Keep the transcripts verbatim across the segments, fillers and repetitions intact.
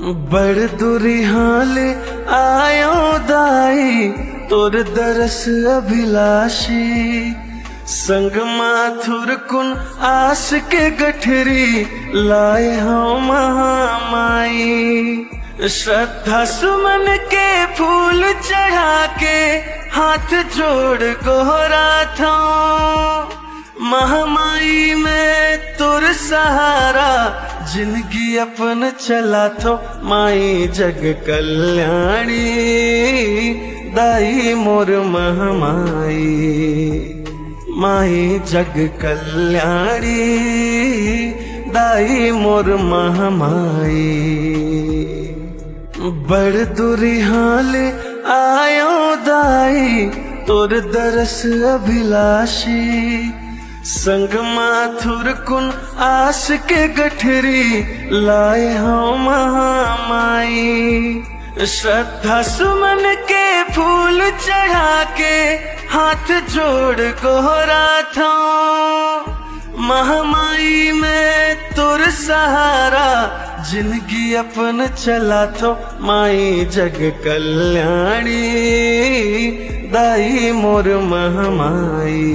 बड़ दुरिहा ले आयो दाई, तोर दरस अभिलाषी। संग मा थुरकुन आस के गठरी लाए हव महामाई। श्रद्धा सुमन के फूल चढ़ा के हाथ जोड़ गोहराथव। महामाई मैं तोर सहारा, जिनगी अपन चलाथव। माई जग कल्याणी, दाई मोर महामाई। माई जग कल्याणी, दाई मोर महामाई। बड़ दुरिहा ले आयो दाई, तोर दरस अभिलाषी। संग मा थुरकुन आस के गठरी लाए हव महामाई। श्रद्धा सुमन के फूल चढ़ा के हाथ जोड़ गोहराथव। महामाई मैं तोर सहारा, जिनगी अपन चलाथव। माई जग कल्याणी, दाई मोर महामाई।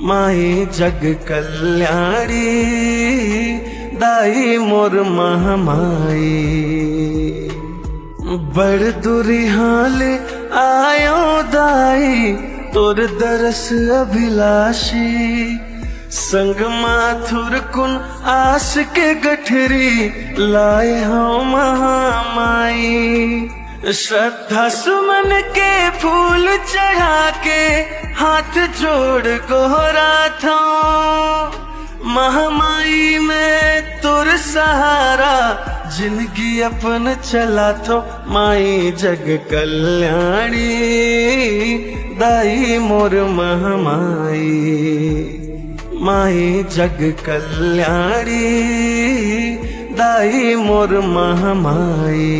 माई जग कल्याणी, दाई मोर महामाई। बड़ दुरिहा ले आयो दाई, तोर दरस अभिलाषी। संग मा थुरकुन आस के गठरी लाए हव महामाई। श्रद्धा सुमन के फूल चढ़ा के हाथ जोड़ गोहराथव। महामाई मैं तोर सहारा, जिनगी अपन चलाथव। माई जग कल्याणी, दाई मोर महामाई। माई जग कल्याणी, दाई मोर महामाई।